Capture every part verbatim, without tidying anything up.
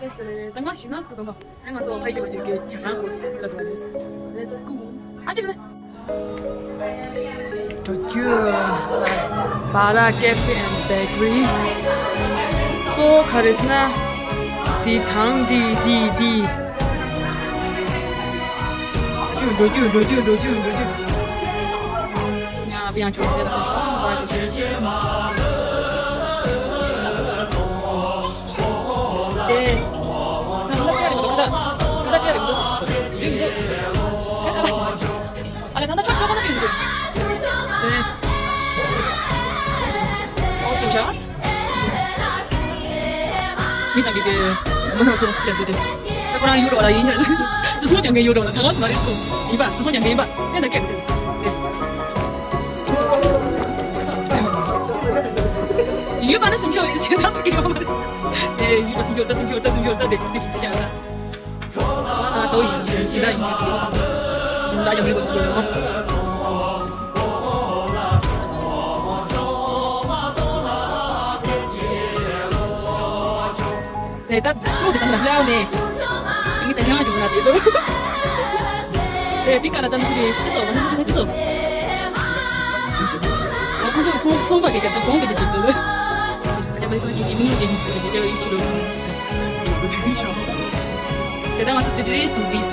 ད་ང་ཞིག་ན་ཁུ་དོ་མ་རེ་ང་ཚོ་ཕ་གི་བ་དེ་གི་ཇ་ཁང་གོ་ལ་འགྲོ་ཡོད། Let's go. ཨ་ཅི་ལ། འགྲོ་རྒྱུ། Bala Cafe and Bakery. ཁོ་ག་རེ་ཟེར་ན། འདི་དང་འདི་འདི་འདི། འགྲོ་རྒྱུ་འགྲོ་རྒྱུ་འགྲོ་རྒྱུ་འགྲོ་རྒྱུ། ཡང་ཡང་ཆོག་དེ་ལ། དེ། ཚང་མ་ལ་ཀྱ་རེ་མ་འདུག་ཁ་ད་ཁ་ད་ཀྱ་རེ་མ་འདུག་རེ་མ་འདུག་ཁ་ད་ཁ་ད་ཅི། ཨ་ལ་ད་ན་ཆོག་ཁ་ད་ན་ཀྱ་རེ་མ་འདུག་དེ། ཨོ་སུ་ཆགས། མི་ཚང་གི་དེ། མི་ནག་ཚོ་སླེབས་འདུག་དེ། ད་ཁོ་རང་ཡུ་རོ་ལ་ཡིན་ཤག་སི་སོང་ཀྱང་གི་ཡུ་རོ་ལ་ད་ག་སུ་མ་རེད་སུ། ཡིན་པ་སི་སོང་ཀྱང་གི་ཡིན་པ། དེ་ད་སྐད་དེ། ཡུ་པ་ན་སུམ་ཁྱོ་ཡིན་ཞེ་ད་དུ་གི་ཡོད་མ་རེད། དེ་ཡུ་པ་སུམ་ཁྱོ་ད་སུམ་ཁྱོ་ད་སུམ་ཁྱོ་ད་དེ་དེ་དེ་ཤག་ད། ད་ཡིན་ཞེ་ད་ཡིན་ཞེ་ད་ཡིན་ཞེ་ད་ཡིན་ཞེ་ད། ནས་ད་ཆུ་དེ་ས་ནས་ལ་ནས་ཡིན་ས་ཁྱང་ཅུག་ན་དེ་དོ། དེ་དེ་ཀ་ལ་ད་ནི་ཆུ་རེད་སྤྱི་ཚོགས་ང་ཚོ་ཆུ་ཚོགས། ཨ་ཁོང་ཚོ་ཚོང་ཚོང་པ་གི་ཆ་ཚོགས་གོང་གི་ཆ་ཞིག་འདུག་ཨ་ཅག་མ་ནི་ཁོང་གི་ཞིག་མི་ཡོང་དེ་ནི་དེ་ཅག་ཡིག་ཆུ་རུ། དེ་ད་ང་ཚོ་དེ་དེ་རེས་འདུག་དེས།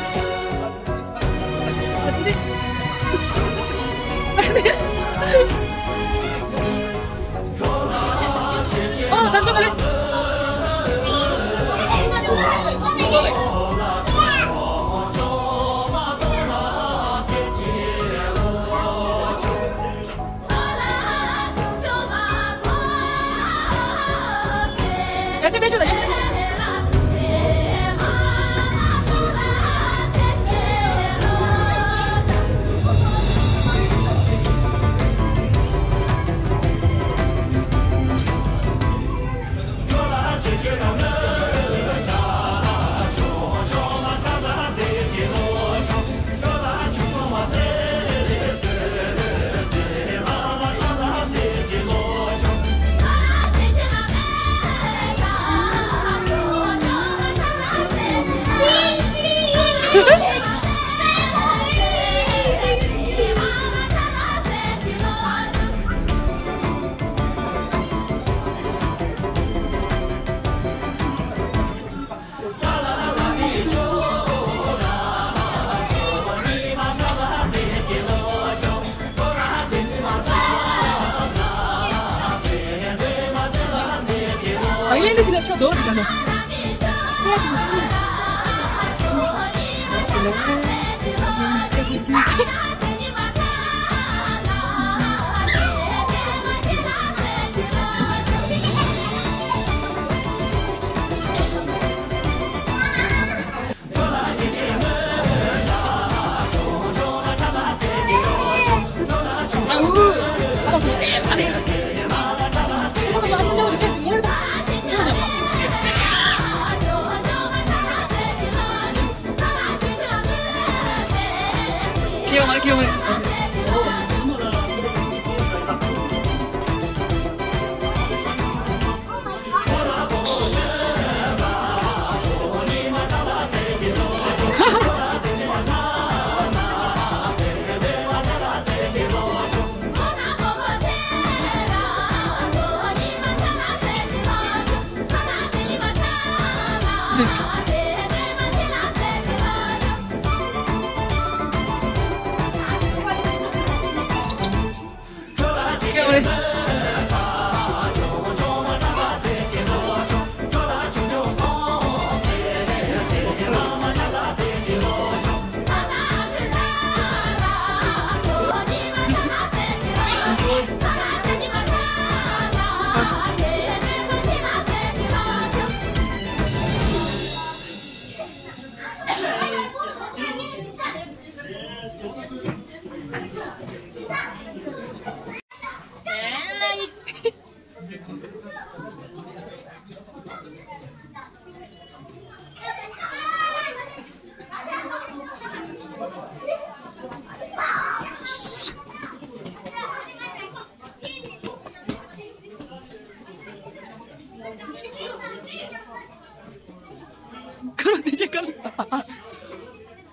དེ་ཅི་ག་ལ།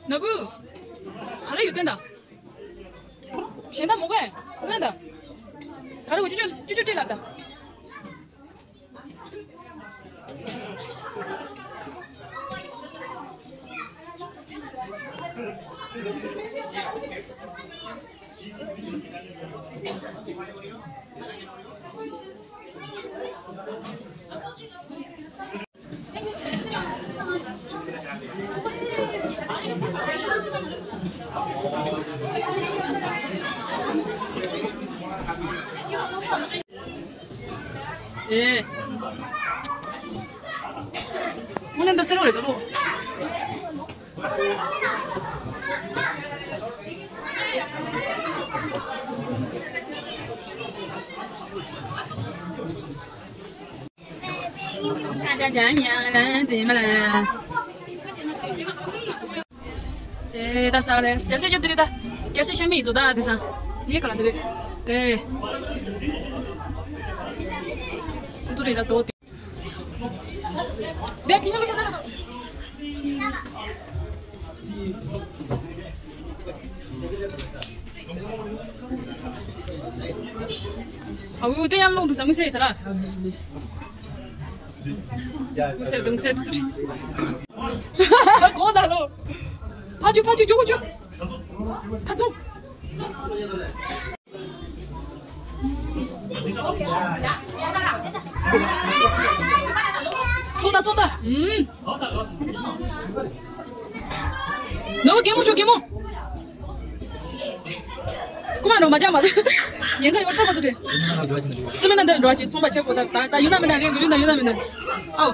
ན་བུ། ག་རེ་ཡོད་དོན་དང་། གཞན་དག་མོ་གས་ལན་དང་། ག་རེ་གོ་ཅུ་ཅུ་ཅུ་ཅུ་སྤྲད་ལ་དང་། ཨེ། དངོས་གནས་འདི་སེར་བ་རེད་དོ། དེ་ད་ས་རེད། སྐྱ་ཤ་སྐྱ་དེ་རེད་ད། སྐྱ་ཤ་ཤ་མི་ཡི་དོ་ད་དེ་ས། ངའི་ཁ་ལ་དེ་རེད། དེ། དེ་ཚོ་རེད་ད་དོ་དེ། དེ་ཁྱི་ལ་ཁྱི་ལ། ཨ་འུ་དེ་ཡང་ལོང་དུ་ཟ་མི་ཤེས་ས་ར། དུང་སེར་དུང་སེར་དུ་སུ་རེད། གོ་ད་ལོ། ཕ་ཆུ་ཕ་ཆུ་ཇོ་གོ་ཆུ། ཐར་སོང་། ཚོ་ད་ཚོ་ད། ཨུམ། ནོ་གེ་མོ་ཤོ་གེ་མོ། ཀུ་མ་ནོ་མ་ཇ་མ། ཉེན་ཁ་ཡོད་ད་མ་ཐུ་ཏེ། སི་མེ་ན་འདི་འགྲོ་ཅིག་སོང་པ་ཆེ་པོ་ད་ད་ད་ཡུ་ན་མེ་ན་རེ་མི་རུ་ན་ཡུ་ན་མེ་ན། ཨའོ།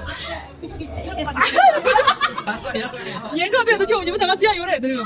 ཉེན་ཁ་བེད་དུ་ཆོག་ཉི་མ་ད་ག་སུ་ཡ་ཡོད་རེད་དེ་རུ།